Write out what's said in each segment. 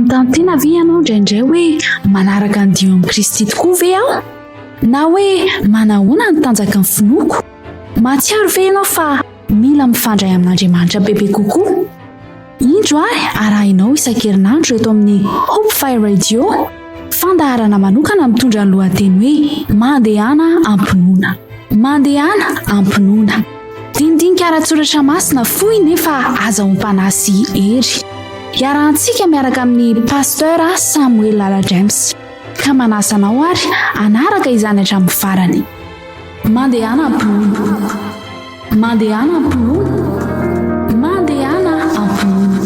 Manontany tena ve ianao indraindray hoe manaraka ny dia eo amin'i Kristy tokoa ve aho? Na hoe manahoana ny tanjaky ny finoako? Mahatsiaro ve ianao fa mila mifandray amin'Andriamanitra bebe kokoa? Indro ary arahinao isan-kerinandro eto amin'ny Hope Fire Radio, fandaharana manokana mitondra ny lohateny hoe Mandehana am-pinoana. Mandehana am-pinoana. Dinidinika ara-tsoratra masina fohy nefa azahoam-panahy sy hery. Iarahantsika miaraka amin'ny Pasteur Samuel Lala James. Ka manasa anao ary hanaraka izany hatramin'ny farany. Mandehana am-pinoana. Mandehana am-pinoana. Mandehana am-pinoana.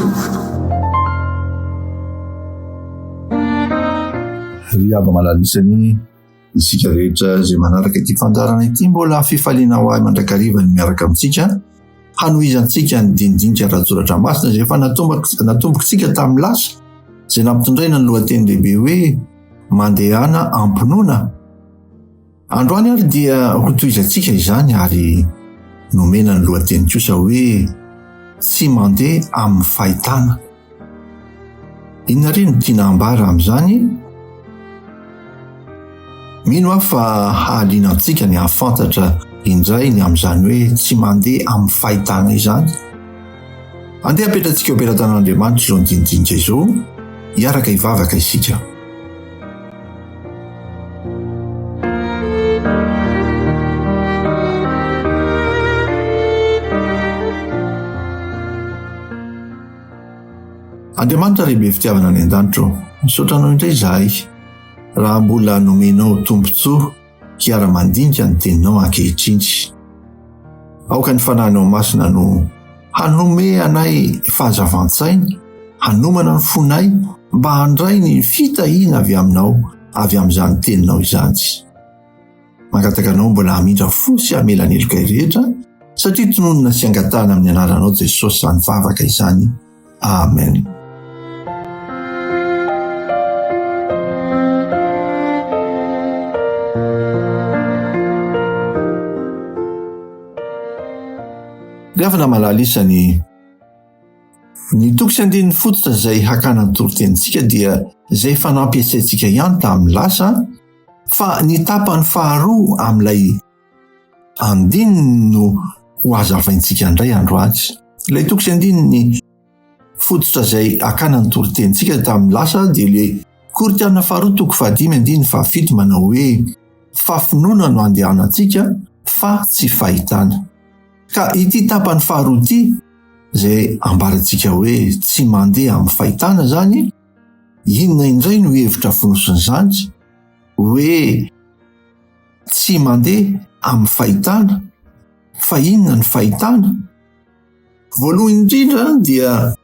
Ry hava-malala isany, isika rehetra izay manaraka ity fandaharana ity, mbola fifaliana ho ahy mandrakariva ny miaraka amintsika, hanohizantsika ny dinidinika ara-tsoratra masina izay efa natombokitsika tamin'ny lasa, izay nampitondraina ny lohateny lehibe hoe Mandehana am-pinoana. Androany ary dia hotohizantsika izany ary nomena ny lohateny kosa hoe Tsy mandeha amin'ny fahitana. Inona re no tiana hambara amin'izany? Mino aho fa hahaliana antsika ny hahafantatra indray ny amin'izany hoe tsy mandeha amin'ny fahitana izany. Andeha hapetratsika eo am-pelatanan'Andriamanitra izao dinidinika izao, hiaraka hivavaka isika. Andriamanitra Ray be fitiavana any an-danitra ô, misaotra anao indray izahay raha mbola nomenao tombontsoa hiara-mandinika ny teninao ankehitriny. Aoka ny Fanahinao Masina no hanome anay fahazavan-tsaina, hanomana ny fonay mba handray ny fitahiana avy aminao avy amin'izany teninao izany. Mangataka anao mbola hamindra fo sy hamela ny helokay rehetra, satria tononina sy angatahana amin'ny anaranao Jesosy izany vavaka izany. Amen. Ry havana malala isany, ny toko sy andininy fototra izay hakana ny toritenintsika dia izay efa nampiasaintsika ihany tamin'ny lasa, fa ny tapany faharoa amin'ilay andininy no ho hazavaintsika indray androany. Ilay toko sy andininy fototra izay hakana ny toritenintsika tamin'ny lasa dia ilay Korintiana faharoa toko fahadimy andininy fahafito manao hoe fa finoana no andehanantsika fa tsy fahitana. Ka ity tapany faharoa ity izay ambarantsika hoe tsy mandeha amin'ny fahitana izany, inona indray no hevitra fonosin'izany? Hoe tsy mandeha amin'ny fahitana, fa inona ny fahitana? Voalohany indrindra dia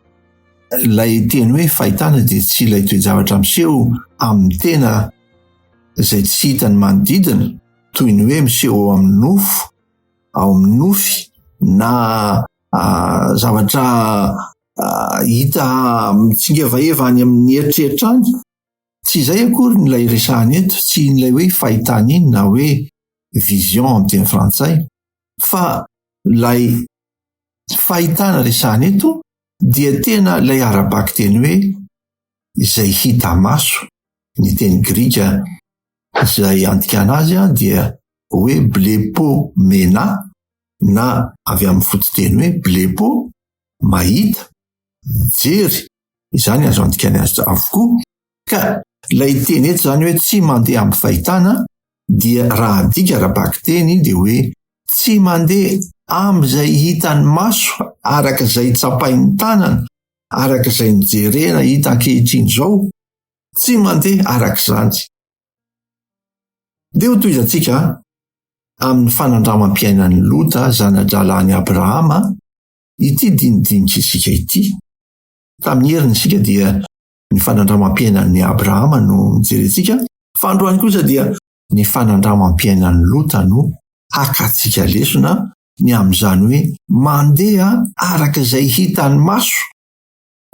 ilay teny hoe fahitana dia tsy ilay toe-javatra miseho amin'ny tena izay tsy hitan'ny manodidina, toy ny hoe miseho ao amin'ny nofo, ao amin'ny nofy na zavatra hita mitsingevaheva any amin'ny eritreritra any. Tsy izay akory ny ilay resahana eto, tsy iny ilay hoe fahitana iny na hoe vision amin'ny teny frantsay, fa ilay fahitana resahana eto dia tena ilay ara-bakiteny hoe izay hita maso, ny teny grika izay andikana azy dia hoe blepo mena na avy amin'ny fototeny hoe blepo, mahita, mijery, izany azo andikana azy avokoa, ka ilay teny eto izany hoe tsy mandeha amin'ny fahitana dia raha adika ara-bakiteny dia hoe tsy mandeha amin'izay hitan'ny maso araka izay tsapain'ny tanana, araka izay nojerena hita ankehitriny izao, tsy mandeha araka izany. Ndeha hotohizantsika amin'ny fanandramam-piainan'i Lota zana-drahalahin'i Abrahama ity dinidinika isika ity. Tamin'ny heriny isika dia ny fanandramam-piainan'i Abrahama no nojerentsika, fa androany kosa dia ny fanandramam-piainan'i Lota no hakantsika lesona ny amin'izany hoe mandeha araka izay hitan'ny maso.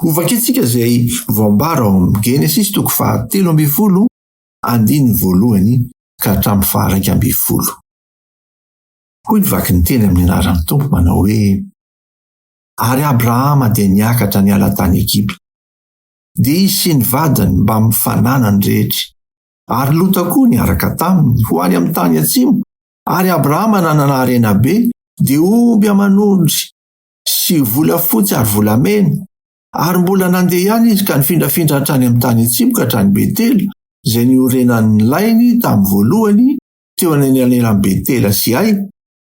Hovakintsika izay voambara ao amin'ny Genesisy toko fahatelo ambinifolo andininy voalohany ka hatramin'ny faharaika ambin'ny folo. Hoy ny vakin'ny teny amin'ny anaran'ny Tompo manao hoe, Ary Abrahama dia niakatra niala tany Egypta. Dia izy sy ny vadiny mbamin'ny fananany rehetra. Ary Lota koa niaraka taminy, ho any amin'ny tany atsimo. Ary Abrahama nanana harena be, dia omby aman'ondry sy volafotsy ary volamena. Ary mbola nandeha ihany izy ka nifindrafindra hatrany amin'ny tany atsimo ka hatrany Betela, izay niorenan'ny lainy tamin'ny voalohany, teo anelanelan'i Betela sy Ay,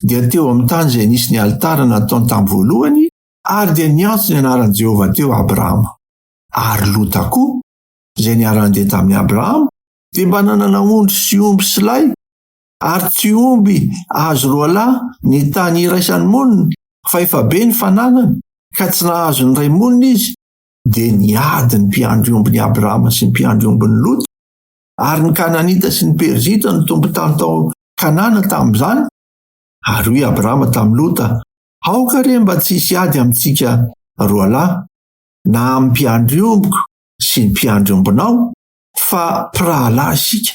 dia teo amin'ny tany izay nisy ny alitara nataony tamin'ny voalohany, ary dia niantso ny anaran'i Jehovah teo Abrahama. Ary Lota koa, izay niara-nandeha tamin'i Abrahama, dia mba nanana ondry sy omby sy lay, ary tsy omby azo roalahy ny tany iraisany monina, fa efa be ny fananany, ka tsy nahazo niray monina izy, dia niady ny mpiandry ombin'i Abrahama sy ny mpiandry ombin'i Lota, ary ny Kananita sy ny Perizita no tompon-tany tao Kanana tamin'izany. Ary hoy Abrahama tamin'i Lota, Aoka re mba tsy hisy ady amintsika roalahy, na amin'ny mpiandry ombiko sy ny mpiandry ombinao, fa mpirahalahy isika.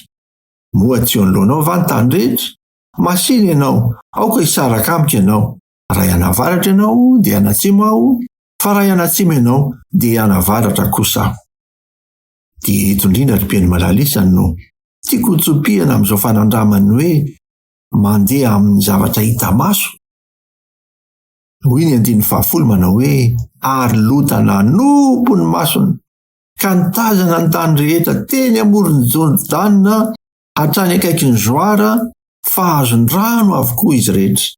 Moa tsy eo anoloanao va ny tany rehetra? Masìna ianao, aoka hisaraka amiko ianao. Raha hianavaratra ianao, dia hianatsimo aho, fa raha hianatsimo ianao, dia hianavaratra kosa aho. Dia eto indrindra ry mpihaino malala isany no tiako hotsopihana amin'izao fanandraman'ny hoe mandeha amin'ny zavatra hita maso. Hoy ny andininy fahafolo manao hoe, Ary Lota nanompo ny masony, ka nitazana ny tany rehetra teny amoron'i Jordana hatrany akaikin'i Zoara, fa azony rano avokoa izy rehetra.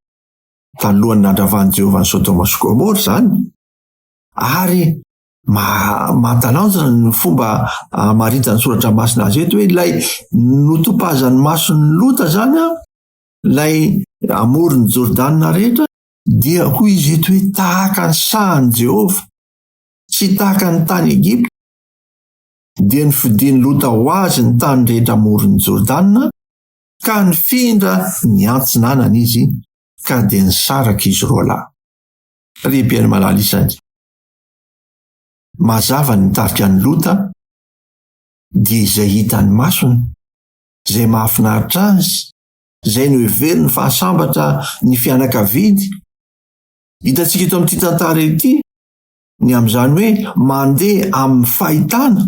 Talohan'ny nandravan'i Jehovah an'i Sodoma sy Gomora izany. Ary mahatalanjona ny fomba amaritan'ny soratra masina azy eto hoe ilay notopazan'ny mason'ny Lota izany an, ilay amoron'i Jordana rehetra, dia hoy izy eto hoe tahaka ny sahan'i Jehovah sy tahaka ny tany Egypta, dia nofidin'i Lota ho azy ny tany rehetra amoron'i Jordana, ka nifindra niantsinanana izy, ka dia nisaraka izy roalahy. Ry mpihaino malala isany, mazava ny nitarika an'i Lota, dia izay hitan'ny masony, izay mahafinaritra azy, izay noheveriny fa hahasambatra ny fianakaviany. Hitantsika eto amin'ity tantara ity ny amin'izany hoe mandeha amin'ny fahitana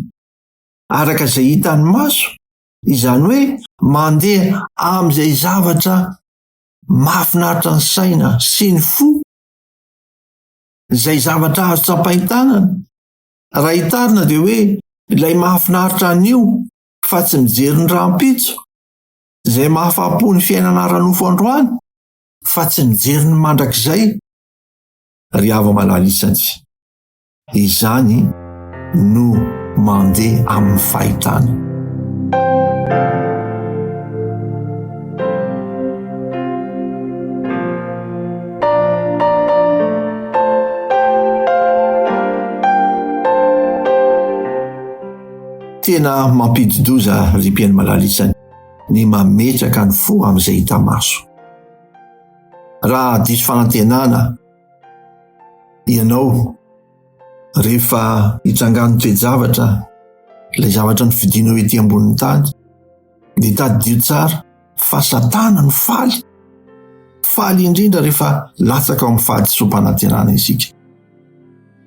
araka izay hitan'ny maso, izany hoe mandeha amin'izay zavatra mahafinaritra ny saina sy ny fo, izay zavatra azo tsapain-tanana. Raha hitarina dia hoe ilay mahafinaritra anio fa tsy mijery ny rahampitso, izay mahafapo ny fiainana ara-nofo androany fa tsy mijery ny mandrakizay. Ry hava-malala isany, izany no mandeha amin'ny fahitana. Tena mampidi-doza ry mpihaino malala isany ny mametraka ny fo amin'izay hita maso. Raha diso fanantenana ianao rehefa hitrangan'ny toe-javatra ilay zavatra nofidinao ety ambonin'ny tany, dia tadidio tsara fa Satana no faly. Faly indrindra rehefa latsaka ao amin'ny fahadisoam-panantenana isika.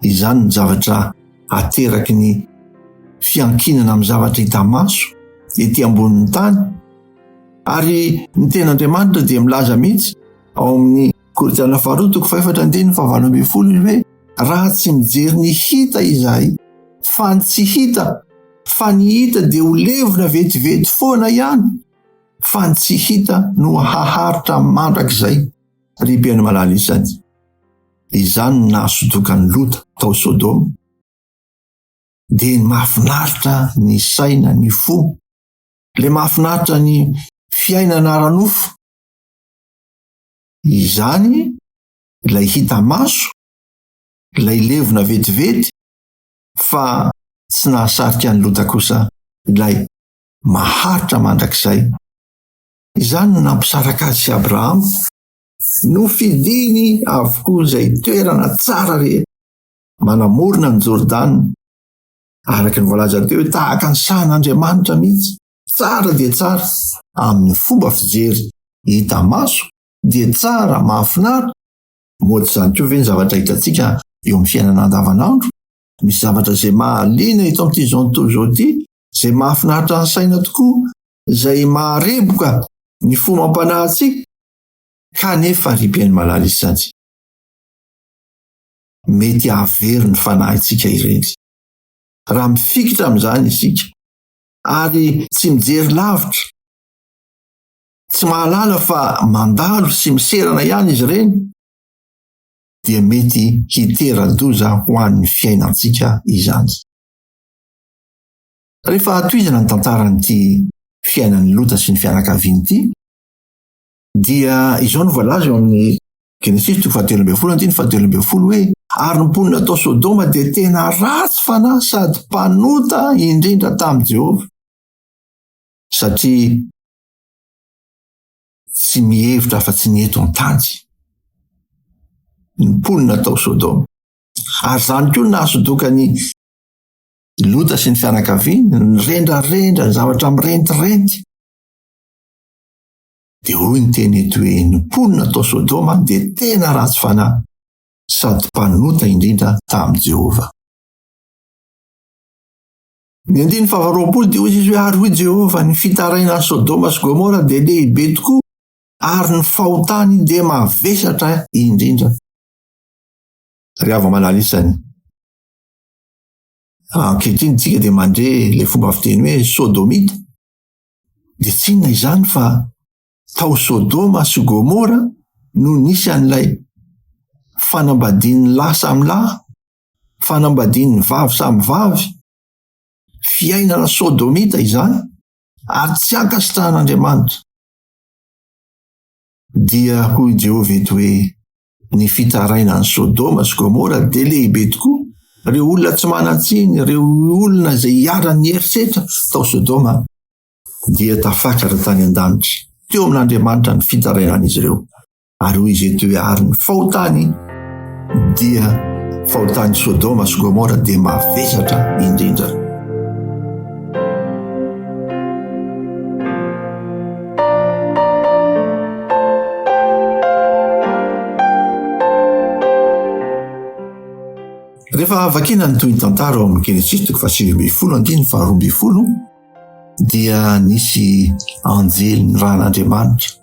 Izany ny zavatra ateraky ny fiankinana amin'ny zavatra hita maso ety ambonin'ny tany. Ary ny tenin'Andriamanitra dia milaza mihitsy ao amin'ny Korintiana faharoa toko fahefatra andininy fahavalo ambin'ny folo izy hoe raha tsy mijery ny hita izahay fa ny tsy hita fa ny hita dia ho levona vetivety foana ihany fa ny tsy hita no haharitra mandrakizay. Ry mpihaino malala isany, izany no nahasodoka an'i Lota tao Sodoma. Dia ny mahafinaritra ny saina, ny fo, ilay mahafinaritra ny fiainana ara-nofo. Izany ilay hita maso, ilay levona vetivety, fa tsy nahasarika an'i Lota kosa ilay maharitra mandrakizay. Izany no nampisaraka azy sy Abrahama. Nofidiny avokoa izay toerana tsara rehetra manamorona an'i Jordana, araka ny voalaza teo hoe tahaka ny sahan'Andriamanitra mihitsy, tsara dia tsara amin'ny fomba fijery hita maso dia tsara, mahafinaritra. Moa tsy izany koa ve ny zavatra hitantsika eo amin'ny fiainana andavanandro? Misy zavatra izay mahaliana eto amin'ity izao tontolo izao ity, izay mahafinaritra ny saina tokoa, izay mahareboka ny fo amam-panahy antsika, kanefa ry mpihaino malala isany, mety hahavery ny fanahintsika ireny. Raha mifikitra amin'izany isika ary tsy mijery lavitra, tsy mahalala fa mandalo sy miserana ihany izy ireny, dia mety hitera-doza ho an'ny fiainantsika izany. Rehefa tohizana ny tantaran'ity fiainan'i Lota sy ny fianakaviany ity, dia izao no voalaza eo amin'ny Genesisy toko fahatelo ambin'ny folo andininy fahatelo ambin'ny folo hoe ary ny mponina tao Sodoma dia tena ratsy fanahy sady mpanota indrindra tamin'i Jehovah satria tsy mihevitra afa-tsy ny eto an-tany ny mponina tao Sodoma. Ary izany koa no nahasodoka ny Lota sy ny fianakaviany, ny rendrarendra, ny zavatra mirentirenty. Dia hoy ny teny eto hoe ny mponina tao Sodoma dia tena ratsy fanahy sady mpanota indrindra tamin'i Jehovah. Ny andininy faharoapolo dia hoy izy hoe ary hoy Jehovah ny fitarainan'i Sodoma sy Gomora dia lehibe tokoa ary ny fahotany dia mavesatra indrindra. Ry hava-malala isany, ankehitriny tsika dia mandre ilay fomba fiteny hoe sodomita. Dia tsy inona izany fa tao Sodoma sy Gomora no nisy an'ilay fanambadian'ny lahy samy lahy, fanambadian'ny vavy samy vavy, fiainana sodomita izany ary tsy ankasitrahan'Andriamanitra. Dia hoy Jehovah eto hoe ny fitarainan'i Sodoma sy Gomora dia lehibe tokoa, ireo olona tsy manan-tsiny, ireo olona izay iharan'ny herisetra tao Sodoma dia tafakatra tany an-danitra, teo amin'Andriamanitra ny fitarainan'izy ireo. Ary hoy izy eto hoe ary ny fahotany dia fahotan'i Sodoma sy Gomora dia mavesatra indrindra. Rehefa vakina ny tohin'ny tantara ao amin'ny Genesisy toko faha-19 andininy faha-12 dia nisy anjely nirahan'Andriamanitra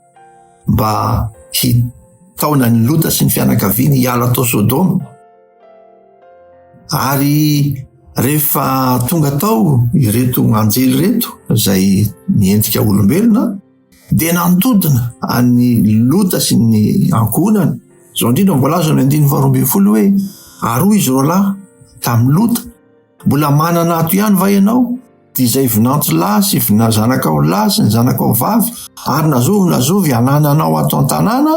mba hitaona an'i Lota sy ny fianakaviany hiala tao Sodoma. Ary rehefa tonga tao ireto anjely ireto izay miendrika olombelona dia nandodona an'i Lota sy ny ankohonany. Izao indrindra no voalaza amin'ny andininy faharoa ambin'ny folo hoe ary hoy izy roalahy tamin'i Lota, mbola manana ato ihany va ianao? Dia izay vinanto lahy sy vina zanakao lahy sy ny zanakao vavy ary na zovy na zovy anananao ato an-tanàna,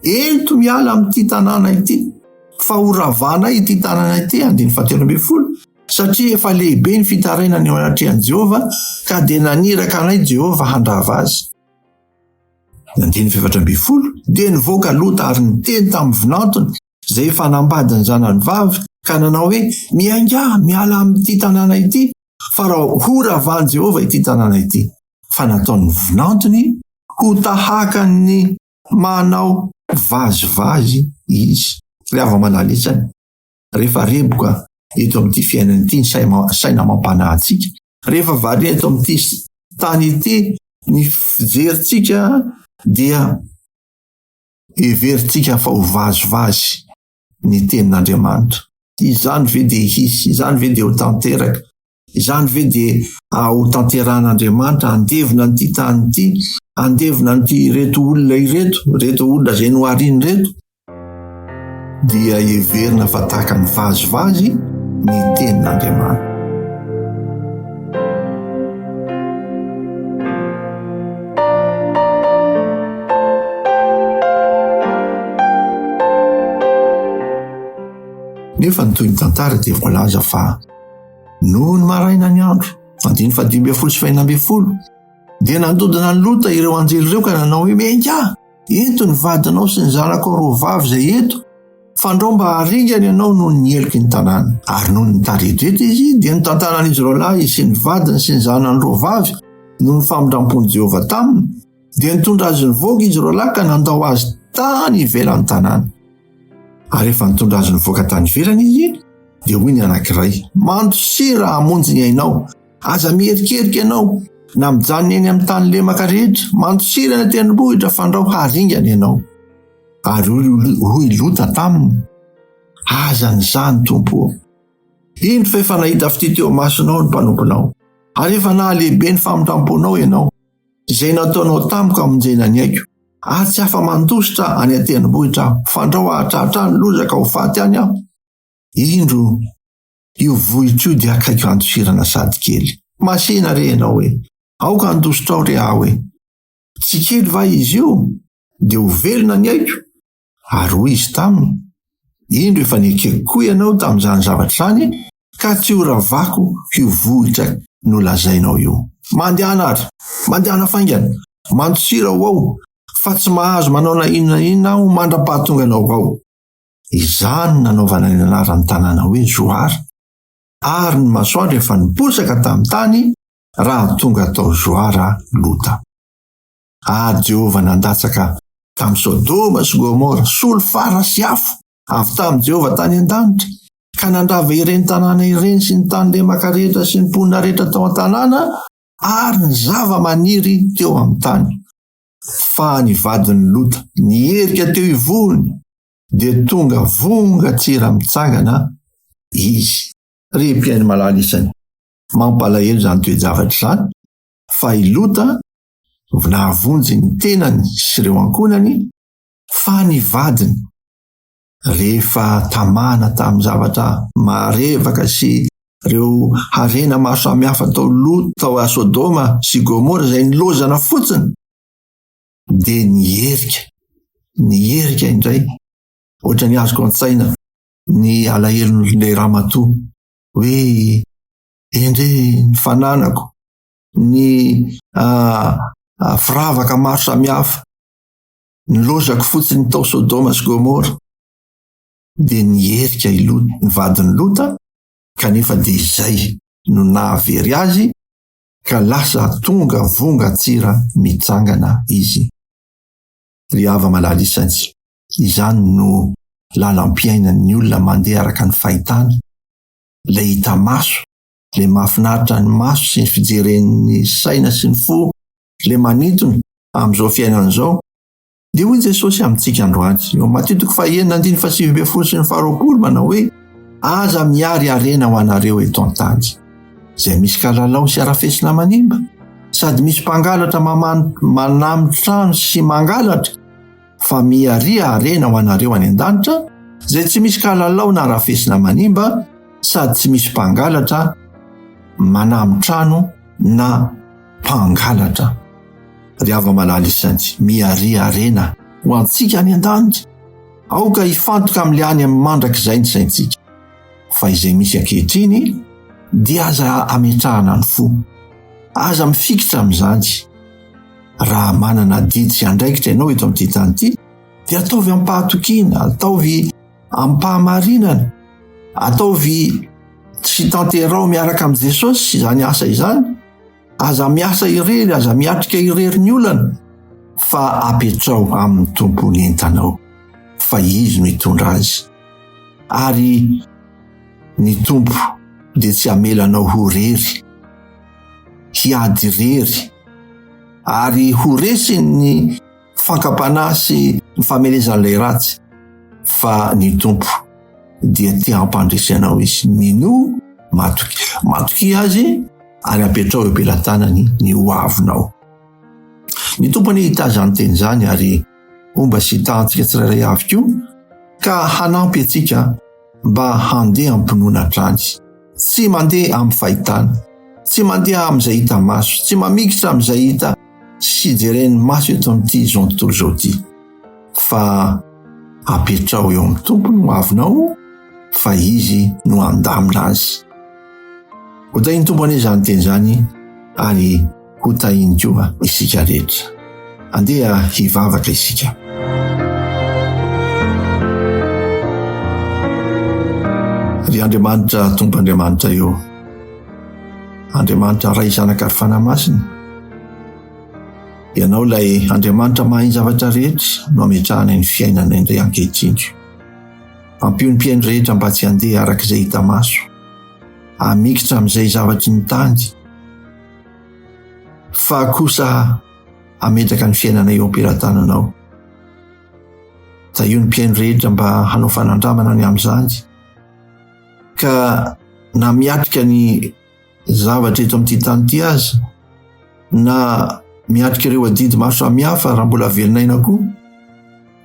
ento miala amin'ity tanàna ity. Fa ho ravanay ity tanàna ity, andininy fahatelo ambin'ny folo, satria efa lehibe ny fitarainana eo anatrehan'i Jehovah, ka dia naniraka anay Jehovah handrava azy. Ny andininy faha-efatra ambin'ny folo, dia nivoaka Lota ary niteny tamin'ny vinantony, izay efa hanambady ny zanany vavy, ka nanao hoe, Miaingà, miala amin'ity tanàna ity, fa raha ho ravan'i Jehovah ity tanàna ity. Fa nataon'ny vinantony ho tahaka ny Manao vazivazy izy. Ry hava-malala isany, rehefa reboka eto amin'ity fiainana ity ny saina amam-panahy antsika, rehefa variana eto amin'ity tany ity ny fijerintsika dia heverintsika fa ho vazivazy ny tenin'Andriamanitra. Izany ve dia hisy? Izany ve dia ho tanteraka? Izany ve dia ho tanterahan'Andriamanitra handevona an'ity tany ity, handevona an'ity ireto olona ireto, ireto olona izay nohariny ireto? Dia heverina fa tahaka ny vazivazy ny tenin'Andriamanitra. Nefa ny tohin'ny tantara dia voalaza fa Nony maraina ny andro, andininy faha-15 sy faha-16, dia nandodona an'i Lota ireo anjely ireo ka nanao hoe, Miaingà, ento ny vadinao sy ny zanakao roa vavy izay eto, fandrao mba haringana ianao noho ny heloky ny tanàna. Ary nony nitaredretra izy, dia notantanan'izy roalahy izy sy ny vadiny sy ny zanany roa vavy noho ny famindram-pon'i Jehovah taminy, dia nitondra azy nivoaka izy roalahy ka nandao azy tany ivelan'ny tanàna. Ary rehefa nitondra azy nivoaka tany ivelany izy, Dia hoy ny anankiray, Mandosira hamonjy ny ainao, aza miherikerika ianao, na mijanona eny amin'ny tany lemaka rehetra, mandosira any an-tendrombohitra fandrao haringana ianao. Ary hoy Lota taminy, Aza an'izany, Tompo ô! Indro fa efa nahita fitia teo imasonao ny mpanomponao, ary efa nahalehibe ny famindram-ponao ianao, izay nataonao tamiko hamonjena ny aiko, ary tsy afa-mandositra any an-tendrombohitra aho, fandrao hahatratra ny loza ka ho faty any aho. Indro, io vohitra io dia akaiky handosirana sady kely. Masìna re ianao e! Aoka handositra ao re aho e! Tsy kely va izy io? Dia ho velona ny aiko. Ary hoy izy taminy, Indro efa nekeko koa ianao tamin'izany zavatra izany, ka tsy horavako io vohitra nolazainao io. Mandehana àry, mandehana faingana, mandosira ho ao, fa tsy mahazo manao na inona na inona aho mandra-pahatonganao ao. Izany no nanaovana ny anaran'ny tanàna hoe Zoara, ary ny masoandro efa niposaka tamin'ny tany raha tonga tao Zoara Lota. Ary Jehovah nandatsaka tamin'i Sodoma sy Gomora solifara sy afo avy tamin'i Jehovah tany an-danitra, ka nandrava ireny tanàna ireny sy ny tany lemaka rehetra sy ny mponina rehetra tao an-tanàna ary ny zava-maniry teo amin'ny tany. Fa ny vadin'i Lota niherika teo ivohony, dia tonga vonga tsira mitsangana izy. Ry mpihaino malala isany, mampalahelo izany toe-javatra izany, fa i Lota nahavonjy ny tenany sy ireo ankohonany, fa ny vadiny, rehefa tamana tamin'ny zavatra marevaka sy ireo harena maro samihafa tao Lota, tao Sodoma sy Gomora izay nilozana fotsiny, dia niherika, niherika indray. Ohatran'ny azoko an-tsaina ny alahelon'ilay ramatoa hoe endre ny fananako, ny firavaka maro samihafa, nilozako fotsiny tao Sodoma sy Gomora, dia niherika i Lota, ny vadin'i Lota, kanefa dia izay no nahavery azy ka lasa tonga vongan-tsira mitsangana izy. Ry hava-malala isany, izany no lalam-piainan'ny olona mandeha araka ny fahitany, ilay hita maso, ilay mahafinaritra ny maso sy ny fijeren'ny saina sy ny fo, ilay manintona amin'izao fiainana izao. Dia hoy Jesosy amintsika androany, eo Matio toko fahenina andininy fahasivy ambin'ny folo sy ny faharoapolo manao hoe, Aza mihary harena ho anareo eto an-tany, izay misy kalalao sy harafesina manimba, sady misy mpangalatra manamy trano sy mangalatra, fa miharia harena ho anareo any an-danitra, izay tsy misy kalalao na harafesina manimba, sady tsy misy mpangalatra manamy trano na mpangalatra. Ry hava-malala isany, miharia harena ho antsika any an-danitra. Aoka hifantoka amin'ilay any amin'ny mandrakizay ny saintsika. Fa izay misy ankehitriny dia aza ametrahana ny fo. Aza mifikitra amin'izany. Raha manana adidy sy andraikitra ianao eto amin'ity tany ity, dia ataovy am-pahatokiana, ataovy am-pahamarinana, ataovy sy tanteraho miaraka amin'i Jesosy izany asa izany. Aza miasa irery, aza miatrika irery ny olana, fa apetrao amin'ny Tompo ny entanao, fa Izy no hitondra azy. Ary ny Tompo dia tsy hamela anao ho rery, hiady irery, ary ho resin'ny fankam-panahy sy ny famelezan'ilay ratsy, fa ny Tompo dia te hampandresy anao Izy. Minoa, matokia, matokia Azy ary apetrao eo am-pelatanany ny ho avinao. Ny Tompo anie hitahy izany teny izany ary homba sy hitahy antsika tsirairay avy koa ka hanampy antsika mba handeha am-pinoana hatrany. Tsy mandeha amin'ny fahitana, tsy mandeha amin'izay hita maso, tsy mamikitra amin'izay hita sy jeren'ny maso eto amin'ity izao tontolo izao ity, fa apetraho eo amin'ny Tompo ny hoavinao fa Izy no handamina azy. Ho tahin'ny Tompo anie izany teny izany ary ho tahiny koa isika rehetra. Andeha hivavaka isika. Ry Andriamanitra Tompo Andriamanitra eo. Andriamanitra Ray Zanaka ary Fanahy Masina. Ianao ilay Andriamanitra mahay ny zavatra rehetra no ametrahana ny fiainana indray ankehitriny. Ampio ny mpihaino rehetra mba tsy handeha araka izay hita maso, hamikitra amin'izay zavatry ny tany, fa kosa hametraka ny fiainana eo am-pelatananao. Tahio ny mpihaino rehetra mba hanao fanandramana ny amin'izany, ka na miatrika ny zavatra eto amin'ity tany ity aza, na miatrika ireo adidy maro samihafa raha mbola velon'aina koa,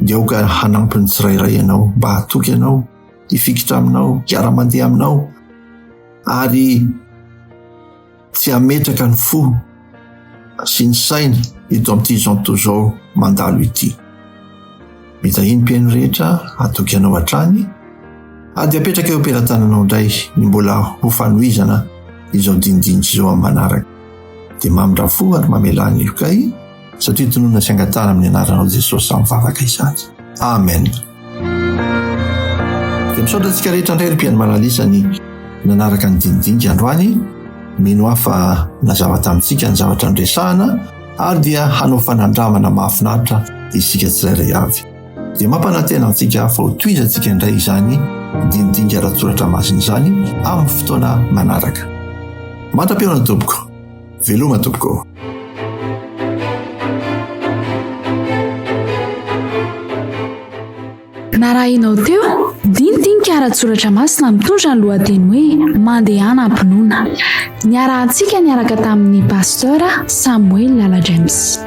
dia aoka hanampy ny tsirairay ianao mba hatoky anao, hifikitra aminao, hiara-mandeha aminao, ary tsy hametraka ny fo sy ny saina eto amin'ity izao tontolo izao mandalo ity. Mitahiany mpihaino rehetra hatoky anao hatrany ary dia apetraka eo am-pelatananao indray ny mbola ho fanohizana izao dinidinika izao amin'ny manaraka. Dia mamindra fo ary mamelà ny helokay satria tononina sy angatahana amin'ny anaranao Jesosy samy vavaka izany. Amen. Dia misaotra antsika rehetra indray ry mpihaino malalisa ny nanaraka ny dinidinika androany. Mino aho fa nazava tamintsika ny zavatra noresahana ary dia hanao fanandramana mahafinaritra isika tsirairay avy. Dia mampanantena antsika fa ho tohizantsika indray izany dinidinika ara-tsoratra masina izany amin'ny fotoana manaraka. Mandra-pihaona tompoko. Veloma tompoko. Narahinao teo, dinidinika ara-tsoratra masina mitondra ny lohateny hoe Mandehana am-pinoana. Niarahantsika niaraka tamin'ny Pasteur Samuel Lala James.